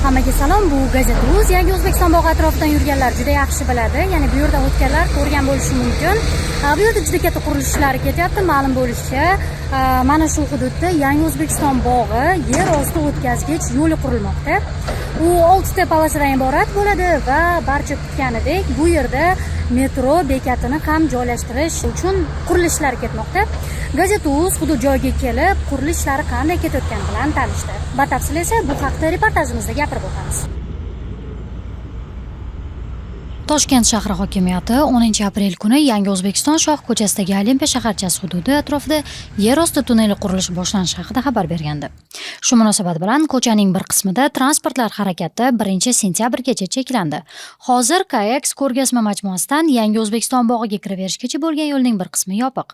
Hammaga salom, bu Gazeta.uz. Yangi O'zbekiston bog'i atrofidan yurganlar juda yaxshi biladi. Ya'ni bu yerdan o'tganlar ko'rgan bo'lishi mumkin. Bu yerda juda katta qurilish ishlari ketyapti. Ma'lum bo'lishicha, mana shu hududda Yangi O'zbekiston bog'i yer osti o'tkazgich yo'li qurilmoqda. U 6 ta polosadan iborat bo'ladi va barcha kutganidek bu yerda metro bekatini ham joylashtirish uchun qurilishlar ketmoqda. Gazeta.uz hudud joyiga kelib, qurilish ishlari qanday ketayotgani bilan tanishdi. Batafsil esa bu haqda reportajimizda gapirib o'tamiz. Toshkent shahri hokimiyati 10 aprel kuni Yangi O'zbekiston shoh ko'chasidagi Olimpiya shaharchasi hududi atrofida yer osti tunneli qurilishi boshlanishi haqida xabar bergandi. Shu munosabat bilan ko'chaning bir qismida transportlar harakati 1 sentyabrgacha cheklandi. Hozir KX ko'rgazma majmuasidan Yangi O'zbekiston bog'iga kiraverishgacha bo'lgan yo'lning bir qismi yopiq.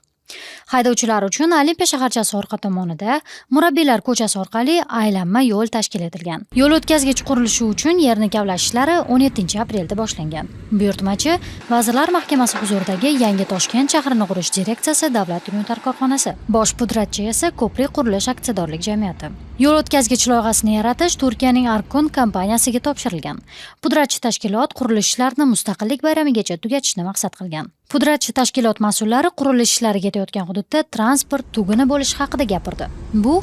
Haydovchilar uchun Olimpiya shaharchasi orqa tomonida Murabbiylar ko'chasi orqali aylanma yo'l tashkil etilgan. Yo'l o'tkazgich qurilishi uchun yerni kavlash ishlari 17 aprelda boshlangan. Buyurtmachi Vazirlar Mahkamasi huzuridagi Yangi Toshkent shahrini qurish direksiyasi davlat unitar korxonasi. Bosh pudratchi esa Ko'prik qurilish aksiyadorlik jamiyati. Yo'l o'tkazgich loyihasini yaratish Turkiyaning Arkon kompaniyasiga topshirilgan. Pudratchi tashkilot qurilish ishlarini Mustaqillik bayramigacha tugatishni maqsad qilgan. Pudratchi tashkilot mas'ullari qurilish ishlari ketayotgan hududda transport tuguni bo'lishi haqida gapirdi. Bu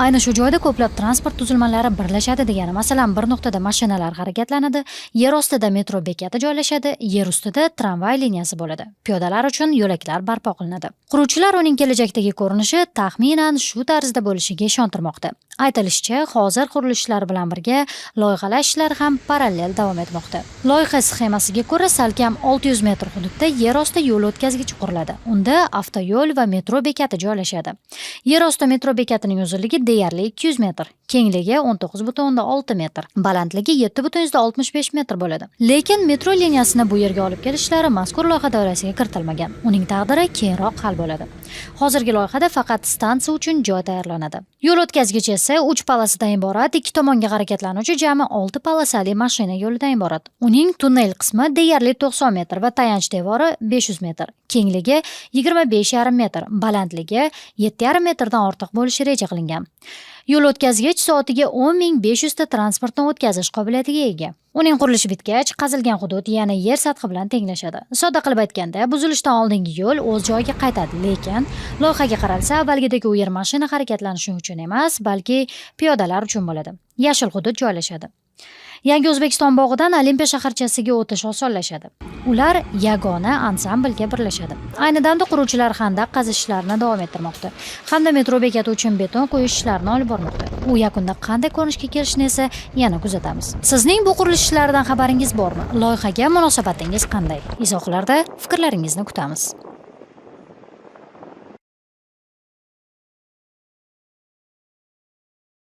ayni shu joyda ko'plab transport tuzilmalari birlashadi degani. Masalan, bir nuqtada mashinalar harakatlanadi, yer ostida metro bekati joylashadi, yer ustida tramvay liniyasi bo'ladi. Piyodalar uchun yo'laklar barpo qilinadi. Quruvchilar uning kelajakdagi ko'rinishi taxminan shu tarzda bo'lishiga ishontirmoqda. Aytilishicha, hozir qurilish ishlari bilan birga loyihalash ishlari ham parallel davom etmoqda. Loyiha sxemasiga ko'ra, salkam 600 metr hududda yer osti yo'l o'tkazgichi quriladi. Unda avtoyo'l va metro bekati joylashadi. Yer osti metro bekatining uzunligi deyarli 200 metr, kengligi 19,6 metr, balandligi 7,65 metr bo'ladi. Lekin metro liniyasini bu yerga olib kelish ishlari mazkur loyiha doirasiga kiritilmagan. Uning taqdiri keyinroq hal bo'ladi. Hozirgi loyihada faqat stansiya uchun joy tayyorlanadi. Yo'l o'tkazgich esa 3 polosadan iborat, ikki tomonga harakatlanuvchi jami 6 polosali mashina yo'lidan iborat. Uning tunnel qismi deyarli 90 metr va tayanch devori 500 metr, kengligi 25,5 metr, balandligi 7,5 metrdan ortiq bo'lishi reja qilingan. Yo'l o'tkazgich soatiga 10 500 ta transportni o'tkazish qobiliyatiga ega. Uning qurilishi bitgach, qazilgan hudud yana yer sathi bilan tenglashadi. Sodda qilib aytganda, buzilishdan oldingi yo'l o'z joyiga qaytadi, lekin loyihaga qaralsa, avvalgidek u yer mashina harakatlanishi uchun emas, balki piyodalar uchun bo'ladi. Yashil hudud joylashadi. Yangi O'zbekiston bog'idan Olimpiya shaharchasiga o'tish osonlashadi. Ular yagona ansamblga birlashadi. Ayni damda quruvchilar xandaq qazish ishlarini davom ettirmoqda hamda metro bekati uchun beton quyish ishlarini olib bormoqda. U yakunda qanday ko'rinishga kelishini esa yana kuzatamiz. Sizning bu qurilish ishlaridan xabaringiz bormi? Loyihaga munosabatingiz qanday? Izohlarda fikrlaringizni kutamiz.